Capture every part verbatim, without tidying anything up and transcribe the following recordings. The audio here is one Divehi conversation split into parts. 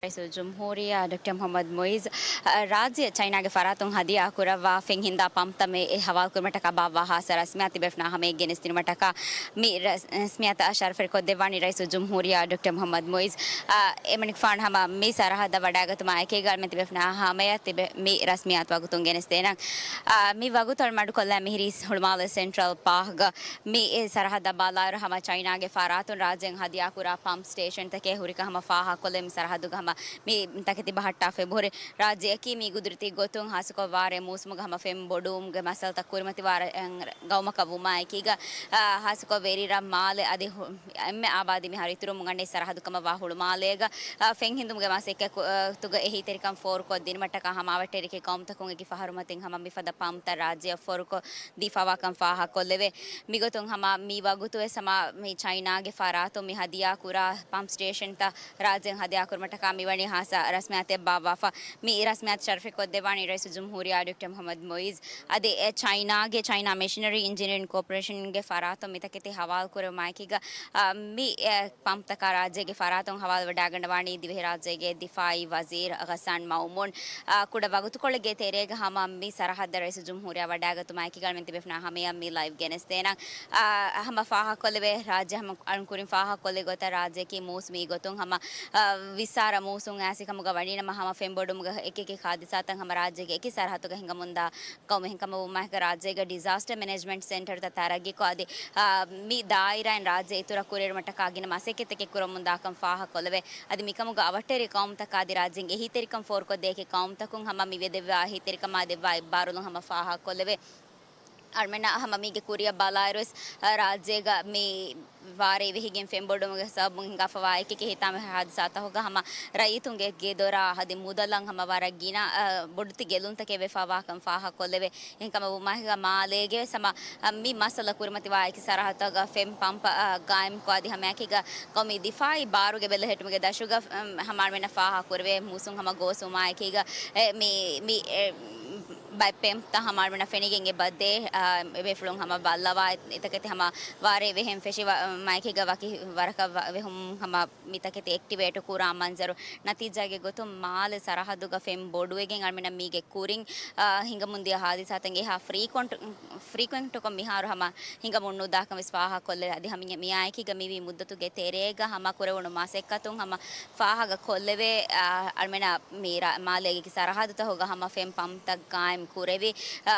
ރައީސުލްޖުމްހޫރިއްޔާ ޑޮކްޓަރ މުޙައްމަދު މުޢިއްޒު، އަ، ރާއްޖެ ޗައިނާގެ ފަރާތުން ހަދިޔާ ކުރައްވާ ފެން ހިންދާ ޕަމްޕްތައް މި ހަވާލުކުރުމަށްޓަކާ ބާއްވާ ހާއްސަ ރަސްމިއްޔާތު ތިބޭފުޅުންނާ ހަމައަށް ގެނެސްދިނުމަށްޓަކާ މި ރަސް-، ރަސްމިއްޔާތަށް ޝަރަފްވެރިކޮށްދެއްވާނީ ރައީސުލްޖުމްހޫރިއްޔާ ޑޮކްޓަރ މުޙައްމަދު މުޢިއްޒު. އަ، އެމަނިކުފާނު ހަމަ މި ސަރަހައްދަށް ވަޑައިގަތުމާ އެކީގަ އަޅުމެން ތިބޭފުޅުންނާ ހަމައަށް ތިބެ-، މި ރަސްމިއްޔާތު ވަގުތުން ގެނެސްދޭނަން. އަ، މި ވަގުތު އަޅުމެން މަޑުކޮށްލާ މިހިރީ ހުޅުމާލެ ސެންޓްރަލް ޕާކްގަ މި ސަރަހައްދަށް ބަލާއިރު ހަމަ ޗައިނާގެ ފަރާތުން ރާއްޖޭން ހަދިޔާކުރާ ޕަމްޕް ސްޓޭޝަންތަކެއް ހުރިކަން ހަމަ ފާހަގަކޮށްލެވި. މި ސަރަހައްދުގަ ހަމަ މި ތަކެތި ބަހައްޓާފައި ހުރި ރާއްޖެއަކީ މީ ގުދުރަތީ ގޮތުން ހާއްސަކޮށް ވާރޭ މޫސުމުގަ ހަމަ ފެން ބޮޑުވުމުގެ މައްސަލަތައް ކުރިމަތިވާ ގައުމަކަށް ވުމާއެކީގަ، އާ، ހާއްސަކޮށް ވެރިރަށް މާލެ އަދި ހު-، އެންމެ އާބާދީ މިހާރު އިތުރު މުނގަނޑެއް ސަރަހައްދު ކަމަށް ވާ ހުޅުމާލޭގަ، އާ، ފެން ހިންދުމުގެ މަސައްކަތުގަ އެހީތެރިކަން ފޯރުކޮށްދިނުމަށްޓަކާ ހަމަ އަވަށްޓެރިކި ގައުމުތަކުން އެކި ފަހަރުމަތިން ހަމަ މިފަދަ ޕަމްޕްތައް ރާއްޖެއަށް ފޯރުކޮށް ދީފަވާކަން ފާހަގަކޮށްލެވޭ. މިގޮތުން ހަމަ މި ވަގުތުވެސް ހަމަ މި ޗައިނާގެ ފަރާތުން މި ހަދިޔާކުރާ ޕަމްޕް ސްޓޭޝަންތައް ރާއްޖޭން ހަދިޔާކުރުމަށްޓަކާ މިވަނީ ހާއްސަ ރަސްމިއްޔާތެއް ބާއްވާފަ. މި ރަސްމިއްޔާތު ޝަރަފްވެރިކޮށްދެއްވާނީ ރައީސުލްޖުމްހޫރިއްޔާ ޑޮކްޓަރ މުޙައްމަދު މުޢިއްޒު. އަދި އެ ޗައިނާގެ ޗައިނާ މެޝިނަރީ އިންޖިނިއަރިން ކޯޕަރޭޝަންގެ ފަރާތުން މިތަކެތި ހަވާލުކުރެވުމާއެކީގަ، އާ، މި، އެ، ޕަމްޕްތަކާ ރާއްޖޭގެ ފަރާތުން ހަވާލުވެވަޑައިގަންނަވާނީ ދިވެހިރާއްޖޭގެ ދިފާއީ ވަޒީރު ޣައްސާން މައުމޫން. އާ، ކުޑަ ވަގުތުކޮޅެއްގެ ތެރޭގަ ހަމަ މި ސަރަހައްދަށް ރައީސުލްޖުމްހޫރިއްޔާ ވަޑައިގަތުމާއެކީގަ އަޅުމެން ތިބޭފުޅުންނާ ހަމަޔަށް މި ލައިވް ގެނެސްދޭނަން. އާ، ހަމަ ފާހަގަކޮށްލެވޭ ރާއްޖެ ހަމަ އަޅުން ކުރިން ފާހަގަކޮށްލި ގޮތަށް ރާއްޖެއަކީ މޫސުމީ ގޮތުން ހަމަ، އާ، ވިއްސާރަ މޫސުން އައިސް ކަމުގަ ވަނީނަމަ ހަމަ ފެންބޮޑުމުގެ އެކިއެކި ހާދިސާތައް ހަމަ ރާއްޖޭގެ އެކި ސަރަހައްދުގަ ހިނގަމުންދާ ގައުމެއް ކަމަށް ވުމާއެކީގަ ރާއްޖޭގަ ޑިޒާސްޓަރ މެނޭޖްމަންޓް ސެންޓަރުތައް ތަރައްގީކޮށް އަދި، އާ، މި ދާއިރާއިން ރާއްޖެ އިތުރަށް ކުރިއެރުމަށްޓަކާ ގިނަ މަސައްކަތްތަކެއް ކުރަމުންދާކަން ފާހަގަކޮށްލެވޭ. އަދި މިކަމުގަ އަވަށްޓެރި ގައުމުތަކާ އަދި ރާއްޖޭން އެހީތެރިކަން ފޯރުކޮށްދޭ އެކި ގައުމުތަކުން ހަމަ މި ވެދެއްވާ އެހީތެރިކަމާ ދެއްވާ އެއްބާރުލުން ހަމަ ފާހަގަކޮށްލެވޭ. އަޅުމެންނަށް ހަމަ މީގެ ކުރިއަށް ބަލާއިރުވެސް، އަ، ރާއްޖޭގަ މި ވާރޭ ވެހިގެން ފެންބޮޑުމުގެ ސަބަބުން ހިނގާފަވާ އެކި އެކި ހިތާމަ ހާދިސާތަކުގަ ހަމަ ރައްޔިތުންގެ ގެދޮރާ އަދި މުދަލަށް ހަމަ ވަރަށް ގިނަ، އަ، ބޮޑެތި ގެއްލުންތަކެއް ވެފަވާކަން ފާހަގަކޮށްލެވޭ. އެހެންކަމަށް ވުމާއެކީގަ މާލޭގެވެސް ހަމަ، އަ، މި މައްސަލަ ކުރިމަތިވާ އެކި ސަރަހައްދުތަކުގަ ފެން ޕަމްޕް، އަ، ގާއިމްކޮށް އަދި ހަމައެކީގަ ގައުމީ ދިފާއީ ބާރުގެ ބެލެހެއްޓުމުގެ ދަށުގަ، އަ، ހަމަ އަޅުމެންނަށް ފާހަގަކުރެވޭ މޫސުން ހަމަ ގޯސްވުމާއެކީގަ، އެ، މި، މި، އެ، ބައެއް ޕަމްޕްތައް ހަމަ އަޅުމެންނަށް ފެނިގެން އެބަ ދޭ، އާ، އެބޭފުޅުން ހަމަ ބައްލަވާ އެތަކެތި ހަމަ ވާރޭ ވެހެން ފެށި ވަ-، މައިކީގަ ވަކި ވަރަކަށް ވަ-، ވެހުމުން ހަމަ މިތަކެތި އެކްޓިވޭޓު ކުރާ މަންޒަރު ނަތީޖާގެ ގޮތުން މާލެ ސަރަހައްދުގަ ފެން ބޮޑުވެގެން އަޅުމެންނަށް މީގެ ކުރިން، އާ، ހިނގަމުންދިޔަ ހާދިސާތައް އެހާ ފްރީކުއެންޓް، ފްރީކުއެންޓުކޮށް މިހާރު ހަމަ ހިނގަމުން ނުދާކަން ވެސް ފާހަގަކޮށްލެވޭ. އަދި ހަމަ މިއާއެކީގަ މިވީ މުއްދަތުގެ ތެރޭގަ ހަމަ ކުރެވުނު މަސައްކަތުން ހަމަ ފާހަގަ ކޮށްލެވޭ، އާ، އަޅުމެނަށް މި ރަ-، މާލޭގެ ސަރަހައްދުތަކުގަ ހަމަ ފެން ޕަމްޕްތައް ގާއިމް ކުރެވި، އާ،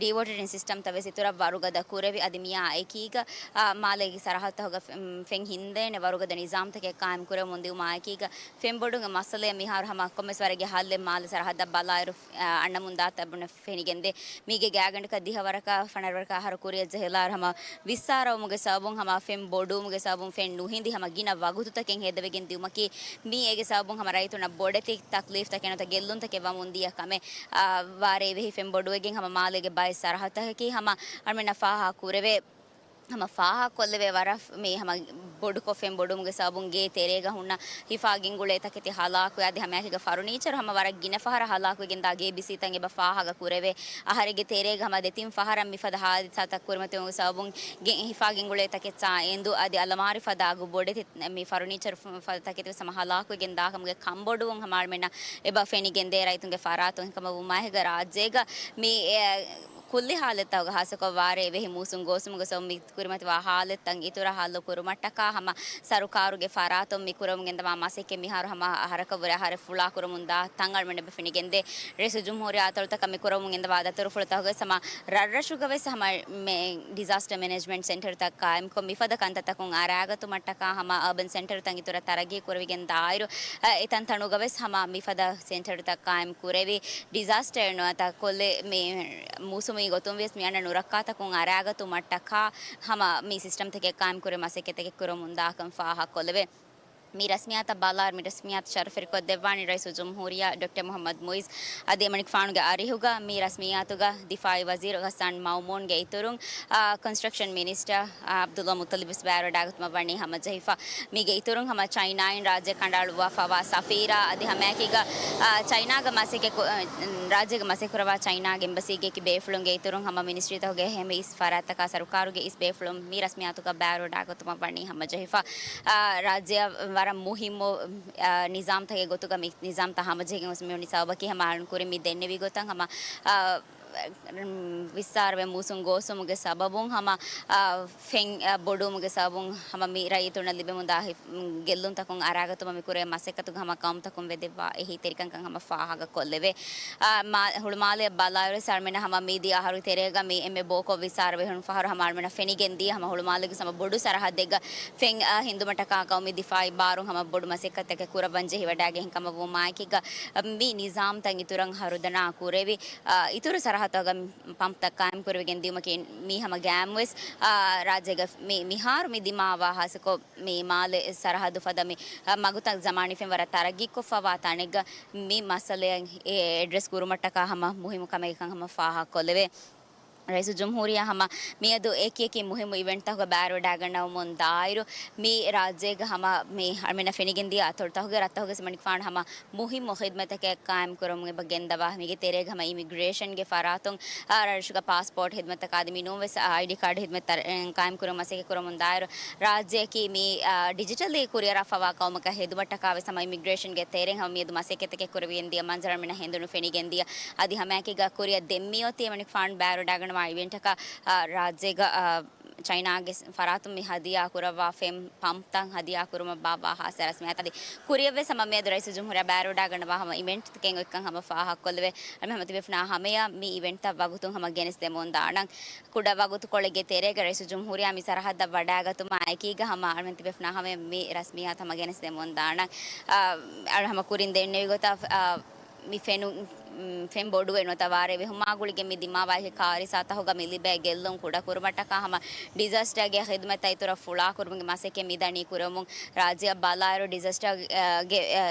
ޑީވޯޓަރިން ސިސްޓަމްތައް ވެސް އިތުރަށް ވަރުގަދަ ކުރެވި، އަދި މިއާ އެކީގަ، އާ، މާލޭގެ ސަރަހައްދުތަކުގަ ފެން، ފެން ހިންދޭނެ ވަރުގަދަ ނިޒާމްތަކެއް ގާއިމް ކުރެވެމުން ދިއުމާ އެކީގަ، ފެން ބޮޑުމުގެ މައްސަލައަށް މިހާރު ހަމަ ކޮންމެސް ވަރެއްގެ ހައްލެއް މާލެ ސަރަހައްދަށް ބަލާއިރު، އާ، އަންނަމުން ދާތަން ފެނިގެންދޭ. މީގެ ގާތްގަނޑަކަށް ދިހަ ވަރަކަށް ފަނަރަ ވަރަކަށް އަހަރު ކުރިއަށް ޖެހިލާއިރު ހަމަ ވިއްސާރަވުމުގެ ސަބަބުން ހަމަ ފެން ބޮޑުވުމުގެ ސަބަބުން ފެން ނުހިނދި ހަމަ ގިނަ ވަގުތުތަކެއް ހޭދަވެގެން ދިއުމަކީ މީ އޭގެ ސަބަބުން ހަމަ ރައްޔިތުންނަށް ބޮޑެތި ތަކްލީފްތަކެއް ނުވަތަ ގެއްލުންތަކެއް ވަމުން ދިޔަ ކަމެއް. އާ، ވާރޭ ވެހި ފެން ބޮޑުވެގެން ހަމަ މާލޭގެ ބައެއް ސަރަހައްދުތަކަކީ ހަމަ އަޅުމެންނަށް ފާހަގަ ކުރެވޭ. ހަމަ ފާހަގަކޮށްލެވޭ ވަރަށް މި ހަމަ ބޮޑުކޮށް ފެން ބޮޑުވުމުގެ ސަބަބުން ގޭ ތެރޭގަ ހުންނަ ހިފާ ގެންގުޅޭ ތަކެތި ހަލާކުވެ އަދި ހަމައެކީގަ ފަރުނީޗަރު ހަމަ ވަރަށް ގިނަ ފަހަރަށް ހަލާކުވެގެންދާ ގޭބިސީތައް އެބަ ފާހަގަ ކުރެވޭ. އަހަރެއްގެ ތެރޭގަ ހަމަ ދެތިން ފަހަރަށް މިފަދަ ހާދިސާތައް ކުރިމަތިވުމުގެ ސަބަބުން ގެ-، ހިފާ ގެންގުޅޭ ތަކެއްޗާ އެނދު އަދި އަލަމާރި ފަދަ އަގު ބޮޑެތި މި ފަރުނީޗަރު ފަ-، ފަދަ ތަކެތި ވެސް ހަމަ ހަލާކުވެގެން ދާކަމުގެ ކަންބޮޑުވުން ހަމަ އަޅުމެންނަށް އެބަ ފެނިގެންދޭ ރައްޔިތުންގެ ފަރާތުން. އެކަމަށް ވުމާހެގަ ރާއްޖޭގަ މި، އެ، ކުއްލި ހާލަތްތަކުގަ ހާއްސަކޮށް ވާރޭ ވެހި މޫސުން ގޯސްވުމުގެ ސަބަބުން މި ކުރިމަތިވާ ހާލަތްތައް އިތުރަށް ހައްލު ކުރުމަށްޓަކާ ހަމަ ސަރުކާރުގެ ފަރާތުން މި ކުރަމުން ގެންދަވާ މަސައްކަތް މިހާރު ހަމަ އަހަރަކަށް ވުރެ އަހަރެއް ފުޅާ ކުރަމުން ދާ ތަން އަޅުމެން އެބަ ފެނިގެންދޭ. ރައީސުލްޖުމްހޫރިއްޔާ އަތޮޅުތަކަށް މި ކުރަމުން ގެންދަވާ ދަތުރުފުޅުތަކުގަ ހަމަ ރަށްރަށުގަ ވެސް ހަމަ މެ ޑިޒާސްޓަރ މެނޭޖްމަންޓް ސެންޓަރުތައް ގާއިމްކޮށް މިފަދަ ކަންތައްތަކުން އަރާގަތުމަށްޓަކާ ހަމަ އާބަން ސެންޓަރުތައް އިތުރަށް ތަރައްގީ ކުރެވިގެން ދާއިރު، އަ، އެތަންތަނުގަ ވެސް ހަމަ މިފަދަ ސެންޓަރުތައް ގާއިމް ކުރެވި، ޑިޒާސްޓަރ ނުވަތަ ކޮލެ މި މޫސުމީ ގޮތުން ވިޔަސް މި އަންނަ ނުރައްކާތަކުން އަރާގަތުމަށްޓަކާ ހަމަ މި ސިސްޓަމްތަކެއް ގާއިމް ކުރެ މަސައްކަތްތަކެއް ކުރަމުން ދާކަން ފާހަގަކޮށްލެވޭ. މި ރަސްމިއްޔާތަށް ބަލާއިރު މި ރަސްމިއްޔާތު ޝަރަފްވެރިކޮށްދެއްވާނީ ރައީސުލްޖުމްހޫރިއްޔާ ޑޮކްޓަރ މުޙައްމަދު މުޢިއްޒު. އަދި އެމަނިކުފާނުގެ އަރިހުގަ މި ރަސްމިއްޔާތުގަ ދިފާއީ ވަޒީރު ޣައްސާން މައުމޫންގެ އިތުރުން، އާ، ކޮންސްޓްރަކްޝަން މިނިސްޓަރ އާ، އަބްދުﷲ މުއްޠަލިބު ވެސް ބައިވެރިވެވަޑައިގަތުމަށް ވަނީ ހަމަޖެހިފަ. މީގެ އިތުރުން ހަމަ ޗައިނާއިން ރާއްޖެ ކަނޑައަޅުއްވާފަވާ ސަފީރާ އަދި ހަމައެކީގަ، އާ، ޗައިނާގަ މަސައްކަތް ކު-، އަ، ރާއްޖޭގަ މަސައްކަތް ކުރައްވާ ޗައިނާގެ އެމްބަސީގެ އެކި ބޭފުޅުންގެ އިތުރުން ހަމަ މިނިސްޓްރީތަކުގެ އެހެން އިސް ފަރާތްތަކާ ސަރުކާރުގެ އިސް ބޭފުޅުން މި ރަސްމިއްޔާތުގަ ބައިވެރިވެވަޑައިގަތުމަށް ވަނީ ހަމަޖެހިފަ. އާ، ރާއްޖެއަށް ވަރަށް މުހިއްމު، އާ، ނިޒާމްތަކެއް ގޮތުގަ މި ނިޒާމްތައް ހަމަޖެހިގެން ގޮސް މިވަނީ. ސަބަބަކީ ހަމަ އަޅުން ކުރިން މި ދެންނެވި ގޮތަށް ހަމަ، އާ، ވިއްސާރަވެ މޫސުން ގޯސްވުމުގެ ސަބަބުން ހަމަ، އާ، ފެން، އާ، ބޮޑުވުމުގެ ސަބަބުން ހަމަ މި ރައްޔިތުންނަށް ލިބެމުންދާ ހި-، ގެއްލުންތަކުން އަރާގަތުމަށް މި ކުރޭ މަސައްކަތުގަ ހަމަ ޤައުމުތަކުން ވެދެއްވާ އެހީތެރިކަންކަން ހަމަ ފާހަގަ ކޮށްލެވޭ. އާ، މާ-، ހުޅުމާލެއަށް ބަލާއިރު އަޅުމެންނަށް ހަމަ މިދިޔަ އަހަރު ތެރޭގަ މި އެންމެ ބޯކޮށް ވިއްސާރަވެ ހުން ފަހަރު ހަމަ އަޅުމެންނަށް ފެނިގެން ދިޔަ ހަމަ ހުޅުމާލެގެ ހަމަ ބޮޑު ސަރަހައްދެއްގަ ފެން، އާ، ހިންދުމަށްޓަކާ ޤައުމީ ދިފާޢީ ބާރުން ހަމަ ބޮޑު މަސައްކަތްތަކެއް ކުރައްވަން ޖެހިވަޑައިގެން ކަމަށް ވުމާއެކީގަ، މި ނިޒާމްތައް އިތުރަށް ހަރުދަނާ ކުރެވި، އާ، އިތުރު ސަރަހައްދުގަ ޕަމްޕްތައް ޤާއިމް ކުރެވިގެން ދިޔުމަކީ މީ ހަމަ ގައިމުވެސް، އާ، ރާއްޖޭގަ މި މިހާރު މި ދިމާވާ ހާއްސަކޮށް މި މާލެ ސަރަހައްދު ފަދަ މި، އާ، މަގުތައް ޒަމާނީ ފެންވަރަށް ތަރައްގީކޮށްފަވާ ތަނެއްގަ މި މައްސަލައަށް އެ އެޑްރެސް ކުރުމަށްޓަކާ ހަމަ މުހިއްމު ކަމެއް ކަން ހަމަ ފާހަގަކޮށްލެވޭ. ރައީސުލްޖުމްހޫރިއްޔާ ހަމަ މިއަދު އެކި އެކި މުހިއްމު އިވެންޓްތަކުގަ ބައިވެރިވެވަޑައިގަންނަވަމުން ދާއިރު، މި ރާއްޖޭގަ ހަމަ މި އަޅުމެންނަށް ފެނިގެންދިޔަ އަތޮޅުތަކުގެ ރަށްތަކުގެ މަނިކުފާނު ހަމަ މުހިއްމު ޚިދުމަތްތަކެއް ޤާއިމްކުރަމުން އެބަ ގެންދަވާ. މީގެ ތެރޭގަ ހަމަ އިމިގްރޭޝަންގެ ފަރާތުން، އާ، ރަށްރަށުގަ ޕާސްޕޯޓް ޚިދުމަތްތަކާ އަދި މިނޫންވެސް އައިޑީ ކާޑް ޚިދުމަތް ތަރ-، އެ، ޤާއިމްކުރުމަށް މަސައްކަތް ކުރަމުން ދާއިރު، ރާއްޖެއަކީ މި، އާ، ޑިޖިޓަލީ ކުރިއަރާފަވާ ޤައުމަކަށް ހެދުމަށްޓަކާވެސް ހަމަ އިމިގްރޭޝަންގެ ތެރެއިން ހަމަ މިއަދު މަސައްކަތްތަކެއް ކުރެވިގެންދިޔަ މަންޒަރު އަޅުމެންނަށް ހެނދުނު ފެނިގެންދިޔަ. އަދި ހަމައެކީގަ ކުރިއަށް ދެންމިއޮތީ މަނިކުފާނު ބައިވެރިވަޑައިގަންނަވާ އިވެންޓަކަށް، އާ، ރާއްޖޭގަ، އާ، ޗައިނާގެ ފަރާތުން މި ހަދިޔާ ކުރައްވާ ފެން ޕަމްޕްތައް ހަދިޔާ ކުރުމަށް ބާއްވާ ހާއްސަ ރަސްމިއްޔާތު އަދި ކުރިއަށްވެސް ހަމަ މިއަދު ރައީސުލްޖުމްހޫރިއްޔާ ބައިވެރިވަޑައިގަންނަވާ ހަމަ އިވެންޓްތަކެއް އޮތްކަން ހަމަ ފާހަގަކޮށްލެވޭ. އަޅުމެން ހަމަ ތިބޭފުޅުންނާ ހަމަޔަށް މި އިވެންޓްތައް ވަގުތުން ހަމަ ގެނެސްދެމުން ދާނަން. ކުޑަ ވަގުތުކޮޅެއްގެ ތެރޭގަ ރައީސުލްޖުމްހޫރިއްޔާ މި ސަރަހައްދަށް ވަޑައިގަތުމާ އެކީގަ ހަމަ އަޅުމެން ތިބޭފުޅުންނާ ހަމަޔަށް މި ރަސްމިއްޔާތު ހަމަ ގެނެސްދެމުން ދާނަން. އާ، އަޅު ހަމަ ކުރިން ދެންނެވި ގޮތަށް، އާ، މި ފެނު-، ފެން ބޮޑުވެ ނުވަތަ ވާރޭ ވެހުމާ ގުޅިގެން މި ދިމާވާ އެކި ކާރިސާތަކުގަ މި ލިބޭ ގެއްލުން ކުޑަކުރުމަށްޓަކާ ހަމަ ޑިޒާސްޓާގެ ޚިދުމަތްތައް އިތުރަށް ފުޅާކުރުމުގެ މަސައްކަތް މިދަނީ ކުރަމުން. ރާއްޖެއަށް ބަލާއިރު ޑިޒާސްޓާގެ، އެ،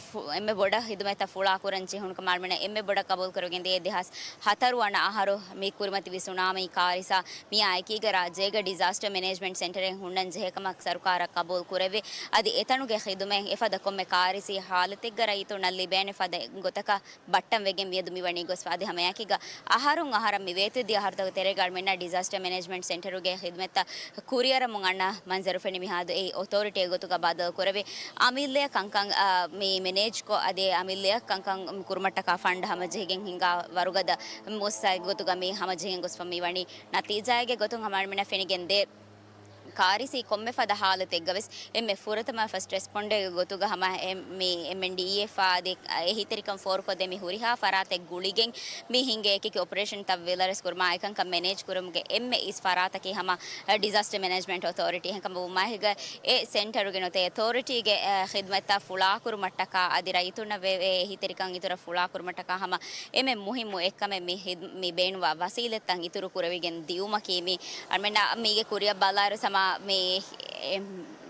ފު-، އެންމެ ބޮޑަށް ޚިދުމަތްތައް ފުޅާކުރަން ޖެހުނު ކަމަށް އަޅުމެންނަށް އެންމެ ބޮޑަށް ޤަބޫލުކުރެވިގެންދިޔަ ދެހާސް ހަތަރު ވަނަ އަހަރު މި ކުރިމަތިވި ސުނާމީ ކާރިސާ މިއާ އެކީގަ ރާއްޖޭގަ ޑިޒާސްޓާ މެނޭޖްމަންޓް ސެންޓަރެއް ހުންނަން ޖެހޭ ކަމަށް ސަރުކާރަށް ޤަބޫލު ކުރެވި، އަދި އެތަނުގެ ޚިދުމަތް އެފަދަ ކޮންމެ ކާރިސީ ހާލަތެއްގަ ރައްޔިތުންނަށް ލިބޭނެ ފަދަ ގޮތަކަށް ބައްޓަން ވެގެން މިއަދު މިވަނީ ގޮސްފަ. އަދި ހަމައެކީގަ އަހަރުން އަހަރަށް މި ވޭތުވެދިޔަ އަހަރުތަކުގެ ތެރޭގަ އަޅުމެންނަށް ޑިޒާސްޓާ މެނޭޖްމަންޓް ސެންޓަރުގެ ޚިދުމަތްތައް ކުރިއަރަމުން އަންނަ މަންޒަރު ފެނި މިހާދު އެއީ އޮތޯރިޓީ ގޮތުގަ ބަދަލު ކުރެވި އަމިއްލައަށް ކަންކަން، އާ، މި މެނޭޖްކޮށް އަދި އަމިއްލައަށް ކަންކަން ކުރުމަށްޓަކާ ފަންޑް ހަމަޖެހިގެން ހިނގާ ވަރުގަދަ މުއައްސަސާއެއް ގޮތުގަ މި ހަމަޖެހިގެން ގޮސްފަ މިވަނީ. ނަތީޖާއެއްގެ ގޮތުން ހަމަ އަޅުމެންނަށް ފެނިގެންދޭ. ކާރިސީ ކޮންމެ ފަދަ ހާލަތެއްގަވެސް އެންމެ ފުރަތަމަ ފަސްޓް ރެސްޕޮންޑެއްގެ ގޮތުގަ ހަމަ އެ-، މި އެމްއެންޑީއެފް އާ އަދި އެހީތެރިކަން ފޯރުކޮށްދޭ މި ހުރިހާ ފަރާތެއް ގުޅިގެން މި ހިނގޭ އެކި އޮޕަރޭޝަންތައް ވެލަރެސް ކުރުމާ އެކަންކަން މެނޭޖް ކުރުމުގެ އެންމެ އިސް ފަރާތަކީ ހަމަ ޑިޒާސްޓަ މެނޭޖްމަންޓް އޮތޯރިޓީ. އެހެންކަމުން ވުމާހިގަ އެ ސެންޓަރުގެ ނުވަތަ އޮތޯރިޓީގެ، އެ، ޚިދުމަތްތައް ފުޅާކުރުމަށްޓަކާ އަދި ރައްޔިތުންނަށް ވެ-، ވެ އެހީތެރިކަން އިތުރަށް ފުޅާކުރުމަށްޓަކާ ހަމަ އެންމެ މުހިއްމު އެއްކަމެއް މި ހިދް-، މި ބޭނުންވާ ވަސީލަތްތައް އިތުރު ކުރެވިގެން ދިޔުމަކީ މި އަޅުމެންނަށް މީގެ ކުރިއަށް ބަލާއިރު ހަމަ މި، އެ،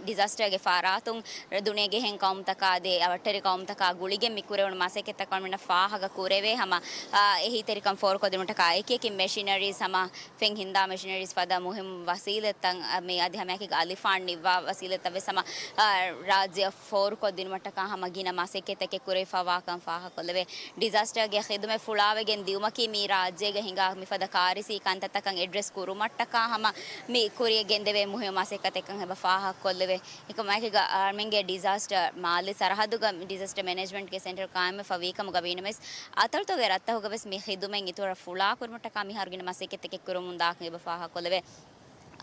ޑިޒާސްޓަރގެ ފަރާތުން ދުނިޔޭގެ އެހެން ޤައުމުތަކާ އަދި އަވަށްޓެރި ޤައުމުތަކާ ގުޅިގެން މި ކުރެވުނު މަސައްކަތްތަކަށް އަޅުމެންނަށް ފާހަގަ ކުރެވޭ ހަމަ، އާ، އެހީތެރިކަން ފޯރުކޮށްދިނުމަށްޓަކާ އެކި އެކި މެޝިނަރީސް ހަމަ ފެން ހިންދާ މެޝިނަރީސް ފަދަ މުހިއްމު ވަސީލަތްތައް، އަ، މި އަދި ހަމައެކީގަ އަލިފާން ނިއްވާ ވަސީލަތްތައް ވެސް ހަމަ، އާ، ރާއްޖެއަށް ފޯރުކޮށްދިނުމަށްޓަކާ ހަމަ ގިނަ މަސައްކަތްތަކެއް ކުރެވިފަވާކަން ފާހަގަކޮށްލެވޭ. ޑިޒާސްޓަރގެ ޚިދުމަތް ފުޅާވެގެން ދިއުމަކީ މި ރާއްޖޭގަ ހިނގާ މިފަދަ ކާރިސީ ކަންތައްތަކަށް އެޑްރެސް ކުރުމަށްޓަކާ ހަމަ މި ކުރިއަށް ގެންދެވޭ މުހިއްމު މަސައްކަތެއްކަން އެބަ ފާހަގަކޮށްލެވޭ. އެކަމަކީގަ އަޅުމެންގެ ޑިޒާސްޓަރ މާލެ ސަރަހައްދުގަ ޑިޒާސްޓަރ މެނޭޖްމަންޓްގެ ސެންޓަރ ޤާއިމްވެފަ ވީކަމުގަ ވީނަމަވެސް، އަތޮޅުތަކުގެ ރަށްތަކުގަވެސް މި ޚިދުމަތް އިތުރަށް ފުޅާކުރުމަށްޓަކާ މިހާރު ގިނަ މަސައްކަތްތަކެއް ކުރަމުންދާކަން އެބަ ފާހަގަކޮށްލެވޭ.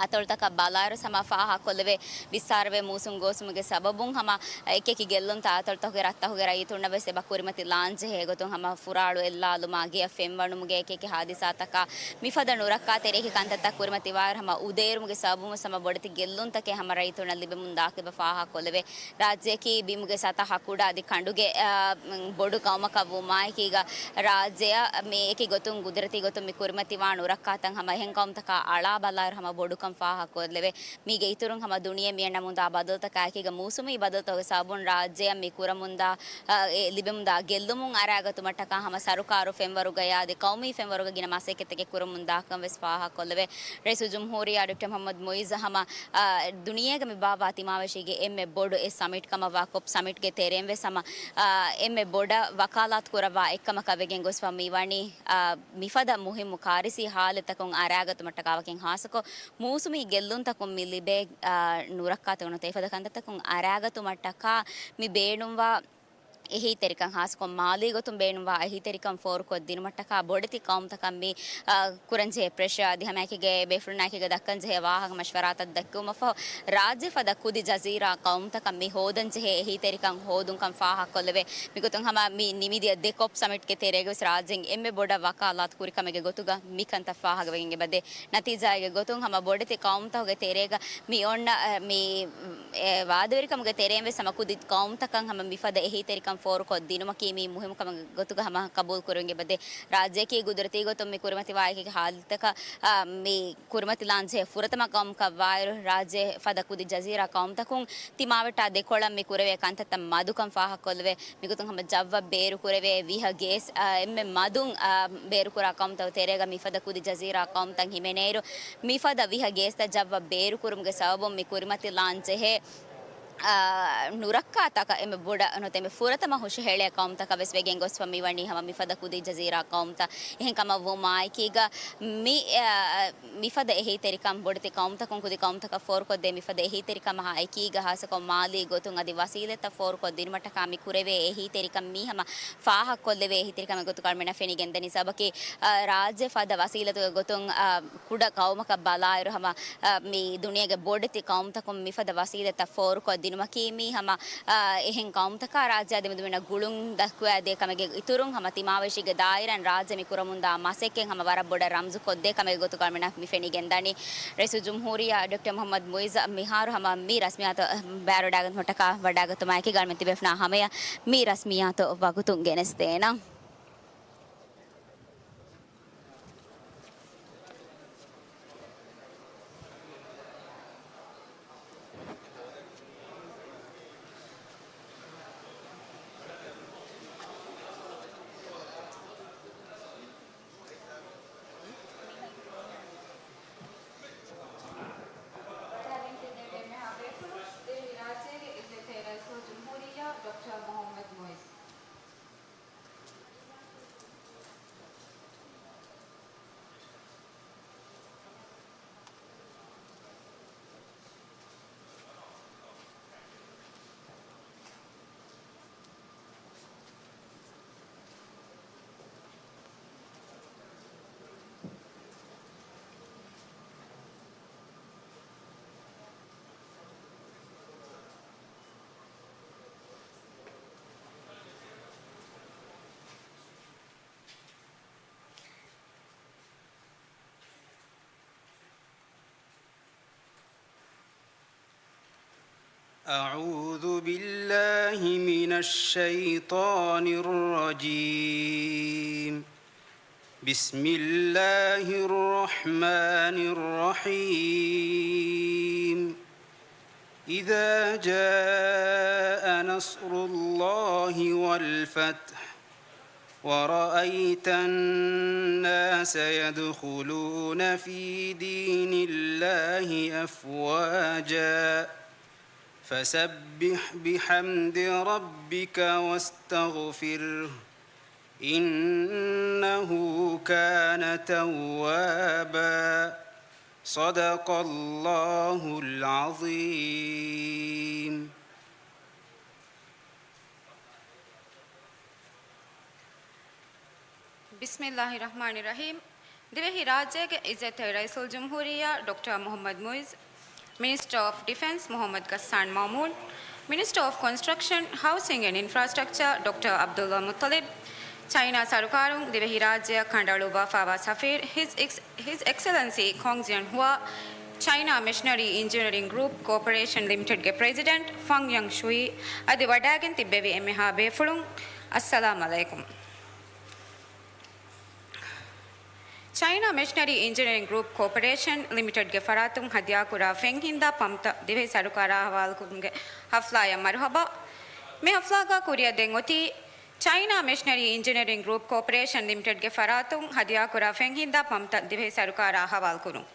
އަތޮޅުތަކަށް ބަލާއިރު ހަމަ ފާހަގަކޮށްލެވޭ، ވިއްސާރަވެ މޫސުން ގޯސްވުމުގެ ސަބަބުން ހަމަ އެކިއެކި ގެއްލުންތައް އަތޮޅުތަކުގެ ރަށްތަކުގެ ރައްޔިތުންނަށް ވެސް އެބަ ކުރިމަތިލާން ޖެހޭ ގޮތުން ހަމަ ފުރާޅު އެއްލާލުމާ، ގެޔަށް ފެންވަނުމުގެ އެކިއެކި ހާދިސާތަކާ މިފަދަ ނުރައްކާތެރި އެކި ކަންތައްތައް ކުރިމަތިވާއިރު ހަމަ އުދޭއިރުމުގެ ސަބަބުން ވެސް ހަމަ ބޮޑެތި ގެއްލުންތަކެއް ހަމަ ރައްޔިތުންނަށް ލިބެމުން ދާކަން އެބަ ފާހަގަކޮށްލެވޭ. ރާއްޖެއަކީ ބިމުގެ ސަތަހަ ކުޑަ އަދި ކަނޑުގެ، އާ، ބޮޑު ޤައުމަކަށް ވުމާއެކީގަ، ރާއްޖެއަށް މި އެކި ގޮތުން ގުދުރަތީ ގޮތުން މި ކުރިމަތިވާ ނުރައްކާތައް ހަމަ އެހެން ޤައުމުތަކާ އަޅާ ބަލާއިރު ހަމަ ބޮޑުކަން ފާހަގަކޮށްލެވޭ. މީގެ އިތުރުން ހަމަ ދުނިޔެ މިއަންނަމުންދާ ބަދަލުތަކާއެކީގަ މޫސުމީ ބަދަލުތަކުގެ ސަބަބުން ރާއްޖެއަށް މި ކުރަމުންދާ، އަ، އެ ލިބެމުންދާ ގެއްލުމުން އަރާގަތުމަށްޓަކާ ހަމަ ސަރުކާރު ފެންވަރުގަޔާ އަދި ޤައުމީ ފެންވަރުގަ ގިނަ މަސައްކަތްތަކެއް ކުރަމުންދާކަން ވެސް ފާހަގަކޮށްލެވޭ. ރައީސުލްޖުމްހޫރިއްޔާ ޑޮކްޓަރ މުޙައްމަދު މުޢިއްޒު ހަމަ، އަ، ދުނިޔޭގަ މި ބާއްވާ ތިމާވެށީގެ އެންމެ ބޮޑު އެއް ސަމިޓް ކަމަށްވާ ކޮޕް ސަމިޓްގެ ތެރެއިން ވެސް ހަމަ، އަ، އެންމެ ބޮޑަށް ވަކާލާތު ކުރައްވާ އެއްކަމަކަށް ވެގެން ގޮސްފަ މިވަނީ، އަ، މިފަދަ މުހިއްމު ކާރިސީ ހާލަތްތަކުން އަރާގަތުމަށްޓަކާ ވަކިން ހާއްސަކޮށް މޫ މޫސުމީ ގެއްލުންތަކުން މި ލިބޭ، އާ، ނުރައްކާތަކުން އެފަދަ ކަންތައްތަކުން އަރާގަތުމަށްޓަކާ މި ބޭނުންވާ އެހީތެރިކަން، ހާއްސަކޮށް މާލީ ގޮތުން ބޭނުންވާ އެހީތެރިކަން ފޯރުކޮށްދިނުމަށްޓަކާ ބޮޑެތި ޤައުމުތަކަށް މި، އާ، ކުރަންޖެހޭ ޕްރެޝާ އަދި ހަމައެކީގައި ބޭފުޅުންނާއެކީގަ ދައްކަންޖެހޭ ވާހަކަ މަޝްވަރާތައް ދެއްކެވުމަށްފަހު، ރާއްޖެ ފަދަ ކުދި ޖަޒީރާ ޤައުމުތަކަށް މި ހޯދަންޖެހޭ އެހީތެރިކަން ހޯދުންކަން ފާހަގަކޮށްލެވޭ. މިގޮތުން ހަމަ މި ނިމިދިޔަ ދެ ކޮޕް ސަމިޓްގެ ތެރޭގަވެސް ރާއްޖޭން އެންމެ ބޮޑަށް ވަކާލާތު ކުރި ކަމެއްގެ ގޮތުގަ މިކަންތައް ފާހަގަވެގެން އެބަދޭ. ނަތީޖާއެއްގެ ގޮތުން ހަމަ ބޮޑެތި ޤައުމުތަކުގެ ތެރޭގަ މި އޮންނަ، އަ، މި، އެ، ވާދަވެރިކަމުގެ ތެރެއިން ވެސް ހަމަ ކުދި ޤައުމުތަކަށް ހަމަ މިފަދަ އެހީތެރިކަން ފޯރުކޮށްދިނުމަކީ މި މުހިއްމު ކަމެއް ގޮތުގަ ހަމަ ޤަބޫލުކުރެވެން އެބަދޭ. ރާއްޖެއަކީ ގުދުރަތީ ގޮތުން މި ކުރިމަތިވާ އެކި ހާލަތަކަށް، އަ، މި ކުރިމަތިލާންޖެހޭ ފުރަތަމަ ޤައުމުކަށްވާއިރު، ރާއްޖެ ފަދަ ކުދި ޖަޒީރާ ޤައުމުތަކުން ތިމާވެއްޓާ ދެކޮޅަށް މި ކުރެވޭ ކަންތައްތައް މަދުކަން ފާހަގަކޮށްލެވޭ. މިގޮތުން ހަމަ ޖައްވަށް ބޭރުކުރެވޭ ވިހަ ގޭސް، އާ، އެންމެ މަދުން، އާ، ބޭރުކުރާ ޤައުމުތަކުގެ ތެރޭގަ މިފަދަ ކުދި ޖަޒީރާ ޤައުމުތައް ހިމެނޭއިރު، މިފަދަ ވިހަ ގޭސްތައް ޖައްވަށް ބޭރުކުރުމުގެ ސަބަބުން މި ކުރިމަތިލާން ޖެހޭ، އާ، ނުރައްކާތަކަށް އެންމެ ބޮޑަށް ނުވަތަ އެންމެ ފުރަތަމަ ހުށަހެޅޭ ޤައުމުތަކަށް ވެސް ވެގެން ގޮސްފަ މިވަނީ ހަމަ މިފަދަ ކުދި ޖަޒީރާ ޤައުމުތައް. އެހެން ކަމަށް ވުމާއެކީގަ މި، އާ، މިފަދަ އެހީތެރިކަން ބޮޑެތި ޤައުމުތަކުން ކުދި ޤައުމުތަކަށް ފޯރުކޮށްދޭ މިފަދަ އެހީތެރިކަމާ އެކީގަ ހާއްސަކޮށް މާލީ ގޮތުން އަދި ވަސީލަތްތައް ފޯރުކޮށްދިނުމަށްޓަކާ މި ކުރެވޭ އެހީތެރިކަން މީ ހަމަ ފާހަގަކޮށްލެވޭ އެހީތެރިކަމެއް ގޮތުގަ އަޅުމެންނަށް ފެނިގެންދަނީ. ސަބަބަކީ، އާ، ރާއްޖެ ފަދަ ވަސީލަތުގެ ގޮތުން، އާ، ކުޑަ ޤައުމަކަށް ބަލާއިރު ހަމަ، އާ، މި ދުނިޔޭގެ ބޮޑެތި ޤައުމުތަކުން މިފަދަ ވަސީލަތްތައް ފޯރުކޮށްދިނުމަކީ މީ ހަމަ، އާ، އެހެން ޤައުމުތަކާ ރާއްޖެއާ ދެމެދުމެންނަށް ގުޅުން ދައްކަވާދޭ ކަމެއްގެ އިތުރުން ހަމަ ތިމާވެށީގެ ދާއިރާއިން ރާއްޖެ މި ކުރަމުންދާ މަސައްކަތް ހަމަ ވަރަށް ބޮޑަށް ރަމްޒުކޮށްދޭ ކަމެއްގެ ގޮތުގަ އަޅުމެންނަށް މި ފެނިގެންދަނީ. ރައީސުލްޖުމްހޫރިއްޔާ ޑޮކްޓަރ މުޙައްމަދު މުޢިއްޒު މިހާރު ހަމަ މި ރަސްމިއްޔާތު ބައިވެރިވެވަޑައިގަތުމަށްޓަކާ ވަޑައިގަތުމާއެކީގަ އަޅުމެން ތިބޭފުޅުންނާ ހަމަޔަށް މި ރަސްމިއްޔާތު ވަގުތުން ގެނެސްދޭނަން. ވަޑައިގެން ތިބޭ އެންމެހާ ބޭފުޅުން ދިވެހި ރާއްޖޭގެ އިއްޒަތްތެރި ރައީސުލްޖުމްހޫރިއްޔާ ޑޮކްޓަރ މުޙައްމަދު މުޢިއްޒު. أعوذ بالله من الشيطان الرجيم. بسم الله الرحمن الرحيم. إذا جاء نصر الله والفتح ورأيت الناس يدخلون في دين الله أفواجا فسبح بحمد ربك واستغفره إنه كان توابا. صدق الله العظيم. ބިސްމިއްލާހި ރަޙްމާނި ރަޙީމް. ދިވެހި ރާއްޖޭގެ އިއްޒަތްތެރި ރައީސުލްޖުމްހޫރިއްޔާ ޑޮކްޓަރ މުޙައްމަދު މުޢިއްޒު، މިނިސްޓަރ އޮފް ޑިފެންސް މުޙައްމަދު ޣައްސާން މައުމޫން، މިނިސްޓަރ އޮފް ކޮންސްޓްރަކްޝަން، ހައުސިން އެންޑް އިންފްރާސްޓްރަކްޗަރ ޑޮކްޓަރ ޢަބްދުﷲ މުއްޠަލިބް، ޗައިނާ ސަރުކާރުން ދިވެހިރާއްޖެއަށް ކަނޑައަޅުއްވާފައިވާ ސަފީރު ހިޒް އެކްސް، ހިޒް އެކްސެލެންސީ ކޮންގް ޒިޔަން ހުއާ، ޗައިނާ މެޝިނަރީ އިންޖިނިއަރިން ގްރޫޕް ކޯޕަރޭޝަން ލިމިޓެޑްގެ ޕްރެޒިޑެންޓް ފަންގް ޔަން ޝުއީ އަދި ވަޑައިގެން ތިއްބެވި އެންމެހާ ބޭފުޅުން، އައްސަލާމް ޢަލައިކުމް. ޗައިނާ މެޝިނަރީ އިންޖިނިއަރިން ގްރޫޕް ކޯޕަރޭޝަން ލިމިޓެޑްގެ ފަރާތުން ހަދިޔާކުރާ ފެންހިންދާ ޕަމްޕްތައް ދިވެހި ސަރުކާރާ އަހުވާލުކުރުމުގެ ހަފްލާއަށް މަރުޙަބާ. މި ހަފްލާގަ ކުރިއަށް ދެން އޮތީ ޗައިނާ މެޝިނަރީ އިންޖިނިއަރިން ގްރޫޕް ކޯޕަރޭޝަން ލިމިޓެޑްގެ ފަރާތުން ހަދިޔާކުރާ ފެންހިންދާ ޕަމްޕްތައް ދިވެހި ސަރުކާރާ އަހުވާލުކުރުން.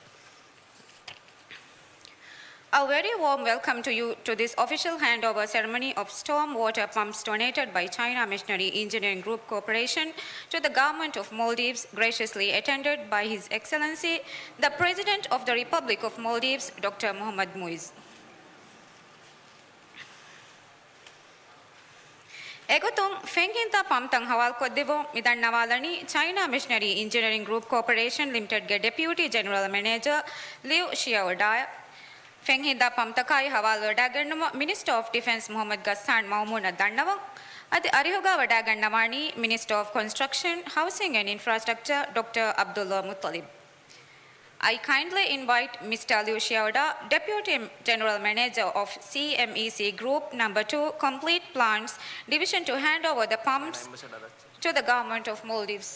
A very warm welcome to you to this official handover ceremony of storm water pumps donated by China Machinery Engineering Group Corporation to the Government of Maldives, graciously attended by His Excellency, the President of the Republic of Maldives, Doctor Mohammad Muiz. އެގޮތުން، ފެންހިންތާ ޕަމްޕްތައް ހަވާލުކޮށްދެއްވުން މި ދަންނަވާލަނީ ޗައިނާ މެޝިނަރީ އިންޖިނިއަރިން ގްރޫޕް ކޯޕަރޭޝަން ލިމިޓެޑްގެ ޑެޕިއުޓީ ޖެނެރަލް މެނޭޖަރ ލިއު ޝިޔައޮޑާއަށް. ފެންހިންތާ ޕަމްޕްތަކާއި ހަވާލުވެވަޑައިގަންނަވަން މިނިސްޓަރ އޮފް ޑިފެންސް މުހައްމަދު ޣައްސާން މައުމޫނަށް ދަންނަވަން. އަދި އަރިހުގަ ވަޑައިގަންނަވާނީ މިނިސްޓަރ އޮފް ކޮންސްޓްރަކްޝަން، ހައުސިން އެންޑް އިންފްރާސްޓްރަކްޗަރ ޑޮކްޓަރ ޢަބްދުﷲ މުއްޠަލިބް. I kindly invite Mister Liu Xiaoda, Deputy General Manager of C M E C Group Number Two Complete Plants Division, to hand over the pumps to the Government of Maldives.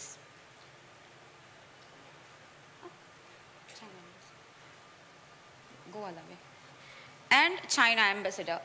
And China Ambassador.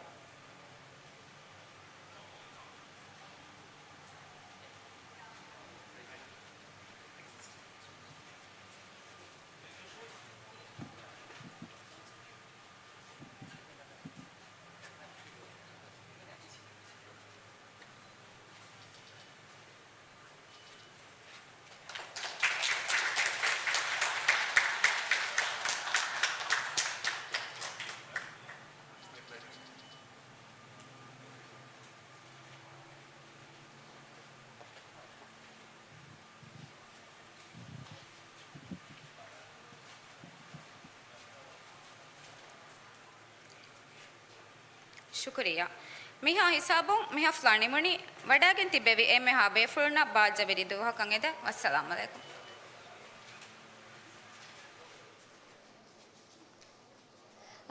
ޝުކުރިއްޔާ. މިހާ ހިސާބުން މި ހަފްލާ ނިމުނީ. ވަޑައިގެން ތިއްބެވި އެންމެހާ ބޭފުޅުންނަށް ބާއްޖަވެރި ދުވަހަކަށް އެދެން. ވައްސަލާމް ޢަލައިކުމް.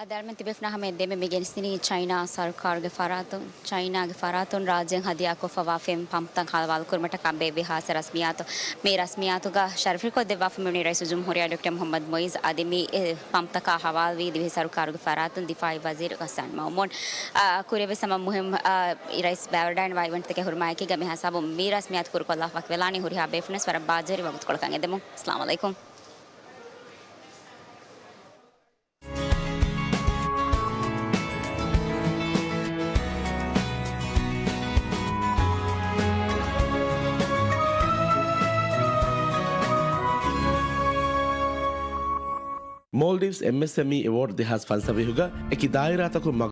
އަދި އަޅުމެން ތިބޭފުޅުންނާ ހަމަޔަށް ދެމެ މި ގެނެސްދިނީ ޗައިނާ ސަރުކާރުގެ ފަރާތުން، ޗައިނާގެ ފަރާތުން ރާއްޖޭން ހަދިޔާކޮށްފަވާ ފެން ޕަމްޕްތައް ހަވާލުކުރުމަށްޓަކާ ބޭއްވި ހާއްސަ ރަސްމިއްޔާތު. މި ރަސްމިއްޔާތުގަ ޝަރަފްކޮށްދެއްވާފަ މިވަނީ ރައީސުލްޖުމްހޫރިއްޔާ ޑޮކްޓަރ މުޙައްމަދު މުޢިއްޒު. އަދި މި، އެ، ޕަމްޕްތަކާ ހަވާލުވީ ދިވެހި ސަރުކާރުގެ ފަރާތުން ދިފާޢީ ވަޒީރު ޣައްސާން މައުމޫން. އާ، ކުރެވޭ ސަމަ މުހިންމު، އާ، ރައީސް ބައިވެރިވެވަޑައިގަންނަވާ އިވެންޓްތަކެއް ހުރުމާއެކީގަ މި ހިސާބުން މި ރަސްމިއްޔާތު ކުރުކޮށްލާފަ ވަކިވެލާނީ. ހުރިހާ ބޭފުޅުންވެސް ވަރަށް ބާއްޖަވެރި ވަގުތުކޮޅަކަށް އެދެމުން. އައްސަލާމް ޢަލައިކުމް. މޯލްޑިވްސް އެމްއެސްއެމްއީ އެވޯޑް ދެހާސް ފަންސަވީހުގަ އެކި ދާއިރާތަކުން